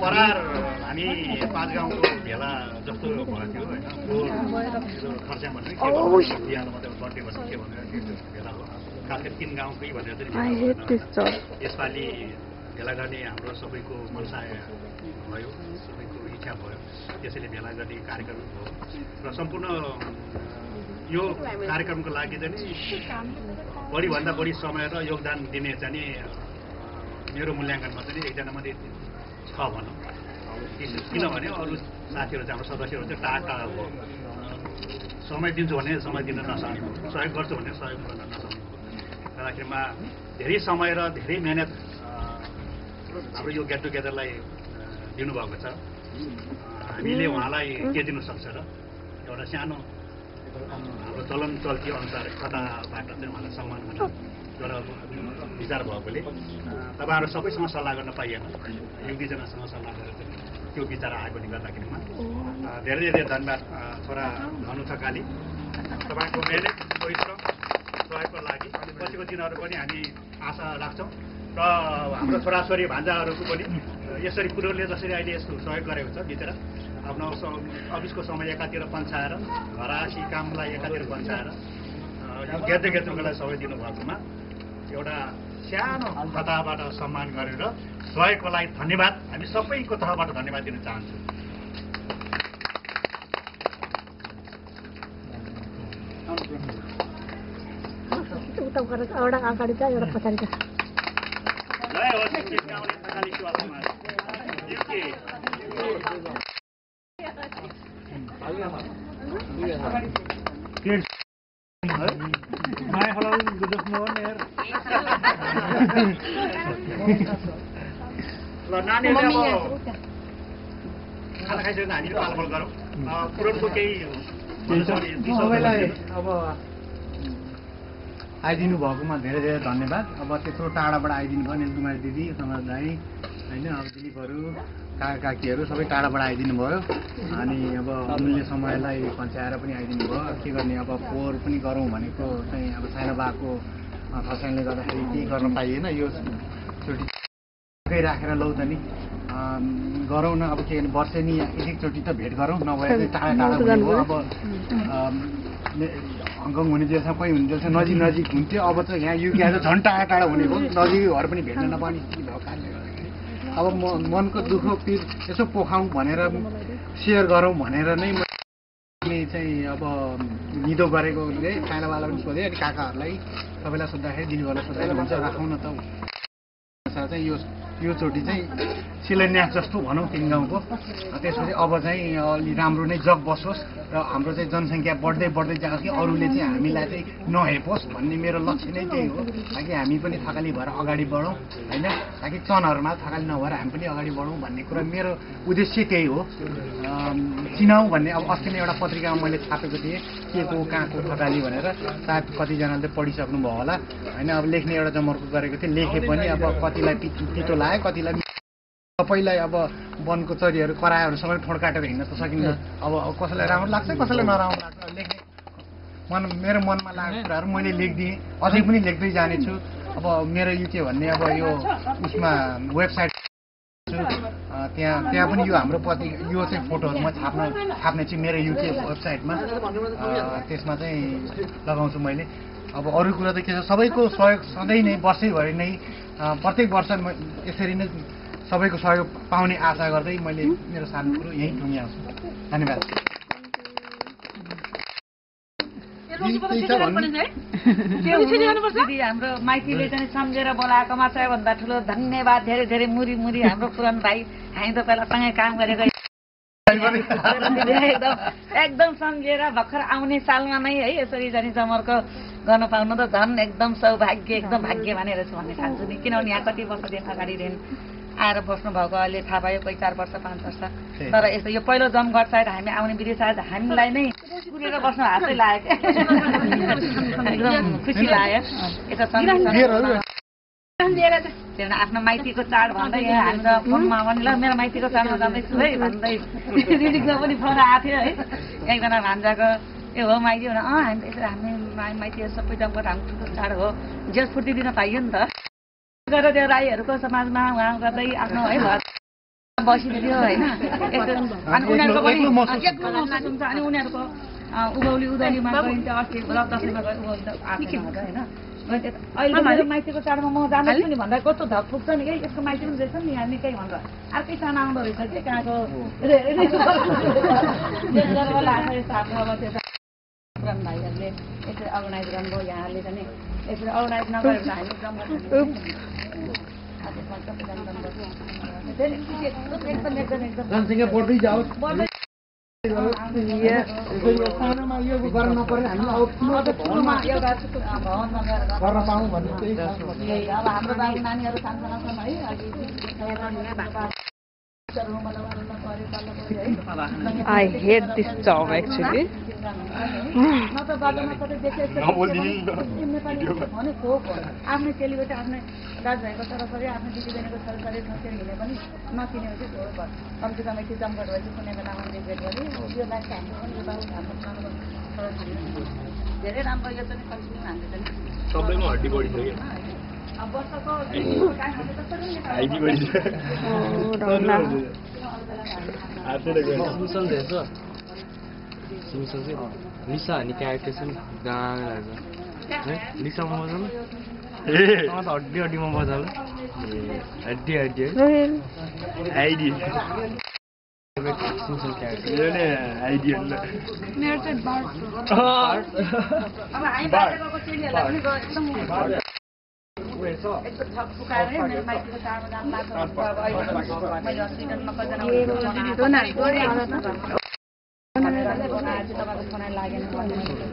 परार हामी 5 गाउँको भेला जस्तो भएको थियो होइन खर्चा भनेर के भयो बिहान मात्रै बर्थडे भनेर के भनेर भेला हो खास गरी 3 गाउँकै भनेर चाहिँ यसपालि भेला गर्ने हाम्रो सबैको मनसा भयो सबैको इच्छा भयो त्यसैले भेला गर्ने कार्यक्रम भयो र सम्पूर्ण यो कार्यक्रमको लागि चाहिँ बढीभन्दा बढी समय र योगदान दिने चाहिँ मेरो मूल्याङ्कनमा चाहिँ एकजना मात्रै छ भनौँ किनभने अरू साथीहरू चाहिँ हाम्रो सदस्यहरू चाहिँ टाढा टाढा हो समय दिन्छु भने समय दिन नसक्ने सहयोग गर्छु भने सहयोग गर्न नसक्ने तर आखिरमा धेरै समय र धेरै मेहनत हाम्रो यो गेट टुगेदरलाई दिनुभएको छ हामीले उहाँलाई के दिनु सक्छ र एउटा सानो हाम्रो चलन चल्ती अनुसार कताबाट चाहिँ उहाँलाई सम्मान गर्ने एउटा विचार भएकोले तपाईँहरू सबैसँग सल्लाह गर्न पाइएन एक दुईजनासँग सल्लाह गरेर चाहिँ त्यो विचार आएकोले गर्दाखेरिमा धेरै धेरै धन्यवाद छोरा धनु थकाली तपाईँको मेहनत परिश्रम सहयोगको लागि पछिको दिनहरू पनि हामी आशा राख्छौँ र हाम्रो छोराछोरी भान्जाहरूको पनि यसरी कुरोले जसरी अहिले यस्तो सहयोग गरेको छ बिचरा आफ्नो अफिसको समय एकातिर पन्छाएर घरासी कामलाई एकातिर पन्छाएर गेट टुगेदरलाई समय दिनुभएकोमा एउटा सानो तहबाट सम्मान गरेर सहयोगको लागि धन्यवाद हामी सबैको तहबाट धन्यवाद दिन चाहन्छु एउटा अगाडि छ एउटा पछाडि छ जय हो सिक्किम गाउँले थकाली सेवा समाज ल नानीहरूले अब खाना खाइसकेर हामीले पालफल गरौँ पुरानको केही सबैलाई अब आइदिनु भएकोमा धेरै धेरै धन्यवाद अब त्यत्रो टाढाबाट आइदिनु भयो निलकुमारी दिदी सङ्गत दाई होइन अब दिलीपहरू काका काकीहरू सबै टाढाबाट आइदिनु भयो अनि अब अमूल्य समयलाई पन्छाएर पनि आइदिनु भयो के गर्ने अब फोहोर पनि गरौँ भनेको चाहिँ अब सानो बाको खसाइले गर्दाखेरि केही गर्न पाइएन यो चोटि राखेर लौ त नि गरौँ न अब के भने वर्षेनी एकचोटि त भेट गरौँ नभए चाहिँ टाढा टाढा भयो अब हङकङ हुने जेलसँग कोही हुने जेलसँग नजिक नजिक हुन्थ्यो अब चाहिँ यहाँ युके त झन् टाढा टाढा हुने भयो नजिकहरू पनि भेट्न नपाउने स्थिति भएको कारणले गर्दाखेरि अब मनको दुःख पिर यसो पोखाउँ भनेर सेयर गरौँ भनेर नै मैले चाहिँ अब निदो गरेकोले सानावाला पनि सोधेँ अनि काकाहरूलाई सबैलाई सोद्धाखेरि दिदीहरूलाई सोद्धाखेरि हुन्छ राखौँ न त चाहिँ यो चोटि चाहिँ शिलान्यास जस्तो भनौँ 3 गाउँको त्यसपछि अब चाहिँ अलि राम्रो नै जग बसोस् र हाम्रो चाहिँ जनसङ्ख्या बढ्दै बढ्दै जाओस् कि अरूले चाहिँ हामीलाई चाहिँ नहेपोस् भन्ने मेरो लक्ष्य नै त्यही हो ताकि हामी पनि थकाली भएर अगाडि बढौँ होइन ताकि चनहरूमा थकाली नभएर हामी पनि अगाडि बढौँ भन्ने कुरा मेरो उद्देश्य त्यही हो चिनाउँ भन्ने अब अस्ति नै एउटा पत्रिकामा मैले छापेको थिएँ के को कहाँको थकाली भनेर सायद कतिजनाले पढिसक्नुभयो होला होइन अब लेख्ने एउटा जमर्को गरेको थिएँ लेखेँ पनि अब कतिलाई तितो लाग्यो कतिलाई सबैलाई अब वनको चरीहरू करायोहरूसँग ठोड काटेर हिँड्न त सकिन्न अब कसैलाई राम्रो लाग्छ कसैलाई नराम्रो लाग्छ लेख्ने मेरो मनमा लागेको कुराहरू मैले लेखिदिएँ अझै पनि लेख्दै जानेछु अब मेरो युके भन्ने अब यो उसमा वेबसाइट त्यहाँ पनि यो हाम्रो यो चाहिँ फोटोहरू म छाप्ने चाहिँ मेरो युके वेबसाइटमा त्यसमा चाहिँ लगाउँछु मैले अब अरू कुरा त के छ सबैको सहयोग सधैँ नै वर्षैभरि नै प्रत्येक वर्ष यसरी नै सबैको सहयोग पाउने आशा गर्दै मैले मेरो सानो कुरो यहीँ टुङ्ग्याउँछु धन्यवाद दिदी हाम्रो माइतीले चाहिँ सम्झेर बोलाएकोमा सबैभन्दा ठुलो धन्यवाद धेरै धेरै मुरी मुरी हाम्रो पुरानो भाइ हामी त पहिला सँगै काम गरेको एकदम सम्झेर भर्खर आउने सालमा नै है यसरी जाने जमर्क गर्न पाउनु त झन् एकदम सौभाग्य एकदम भाग्य भनेर भन्ने ठान्छु नि किनभने यहाँ कति वर्षदेखि अगाडिदेखि आएर बस्नु भएको अहिले थाहा भयो कोही 4 वर्ष 5 वर्ष तर यस्तो यो पहिलो जमघट सायद हामी आउने बित्तिकै सायद हामीलाई नै पुरेर बस्नु हातै लाग्यो एकदम खुसी लाग्यो यता आफ्नो माइतीको चाड भन्दै हामी त फोनमा पनि ल मेरो माइतीको चाडमा जाँदैछु है भन्दै रिडिङमा पनि फोन आएको थियो है एकजना भान्जाको ए हो माइती भने हामी त यसो हामी माइती सबै जमघट हाम्रो ठुलो चाड हो जेल फुर्ती दिन पाइयो नि त गरेर त्यो राईहरूको समाजमा उहाँ गर्दै आफ्नो है बसिदियो होइन अनि उनीहरूको पनि एक्लो महसुस हुन्छ अनि उनीहरूको उभौली उधौलीमा गइन्छ अस्ति दसैँमा गएर उभौली आएको होइन अहिले मेरो माइतीको चाडमा म जाँदैछु नि भन्दा कस्तो धक पुग्छ नि कि यसको माइती पनि रहेछ नि यहाँ निकै भनेर अर्कै सानो आउँदो रहेछ कि कहाँको भाइहरूले यसरी अर्गनाइज गर्नुभयो यहाँले पनि यसरी अर्गनाइज नगरेर हामी जनसङ्ख्या बढ्दै जाओस् सानोमा यो गर्न नपरे हामी गर्न पाऊँ भन्ने चाहिँ अब हाम्रो बाबु नानीहरू सानसानो छन् है I hate this job actually. आफ्नै चेलीबेटी आफ्नै दाजुभाइको छोराछोरी आफ्नो दिदीबहिनीको छोराछोरी नसेर हिँडे पनि नकिनेपछि हो कम्ती कम यति जमघट भएपछि कुनै बेलामा भेट गरेँ यो लाग्छ हाम्रो पनि यो बाबु हाम्रो छोराछोरी धेरै राम्रो यो चाहिँ कन्टिन्यू हामीले चाहिँ सबैमा हड्डी बढी छ कि वर्षको लिसा भन्ने क्यारेक्टर चाहिँ दामी लाग्छ है लिसामा बजाउनु त हड्डी हड्डीमा बजाउनु हड्डी हड्डी है आइडी सिम्सन क्यारेक्टर आइडी अब हामी बाहिरको चेलीहरूलाई पनि एकदम एकदम थप फुकाएर मेरो माइतीको चाडमा जानु लाग्छ मैले हस्पिटलमा कतिजना बनाएर चाहिँ तपाईँको बनाइ लागेन